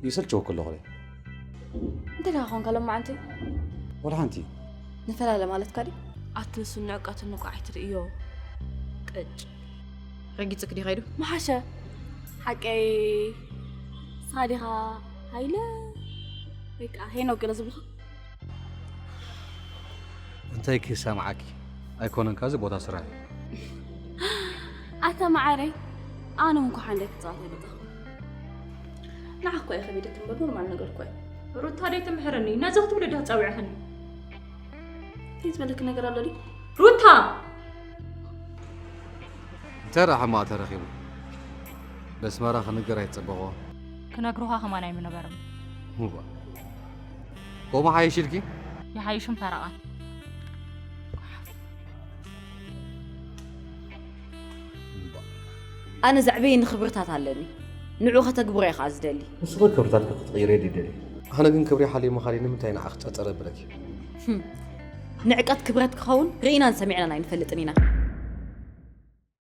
ይሰልቸወኪ ኣለኹ። እንታይ ደኣ ኾንካ ሎማዓንቲ? ወላ ሓንቲ። ንፈላለ ማለትካ ድዩ? ኣቲ ንሱ ንዕቀትን ንቋዕ ኣይትርእዮ። ቅጭ። ረጊጽክ ድዩ ከይዱ? ምሓሸ። ሓቀይ ንስኻ ዲኻ ሃይለ ወይ ከዓ ሄኖክ ገለ ዝብልኻ? እንታይ ክሰምዓኪ? ኣይኮነን ካዚ ቦታ ስራሕ እዩ። ኣታ መዓረይ፣ ኣነ እውን ኳሓ እንዳይ ክጻወት ኣይመጣኹ። ንዓኽ እኮ እየ ከቢደት እምበር ኖርማል ነገር እኮ እዩ። ሩታ ደይ ትምሕረኒ፣ ነዚ ክትብሊ ዶ ተጻዊዕኽኒ? እንታይ ዝበለኪ ነገር ኣሎ ድዩ? ሩታ! እንታይ ደኣ ሕማቕ ተረኺቡ? በስመራ ክንገር ኣይትጸበቖ። ክነግሩኻ ከማን ኣይምነበርም። እዋ። ከምኡ ሓይሽ ኢልኪ? ይሓይሽም ፈረቓት። ኣነ ዘዕበየኒ ክብርታት ኣለኒ። ንዑ ከተግብሮ እየ ከዓ ዝደሊ። ንስኺ ክብርታትኪ ክትቕይሪ ድደሊ። ኣነ ግን ክብሪ ሓልየ ምኻድ ንምንታይ ንዓኺ ጸጸረ ብለኪ? ንዕቀት ክብረት ክኸውን ርኢናን ሰሚዕናን ኣይንፈልጥን ኢና።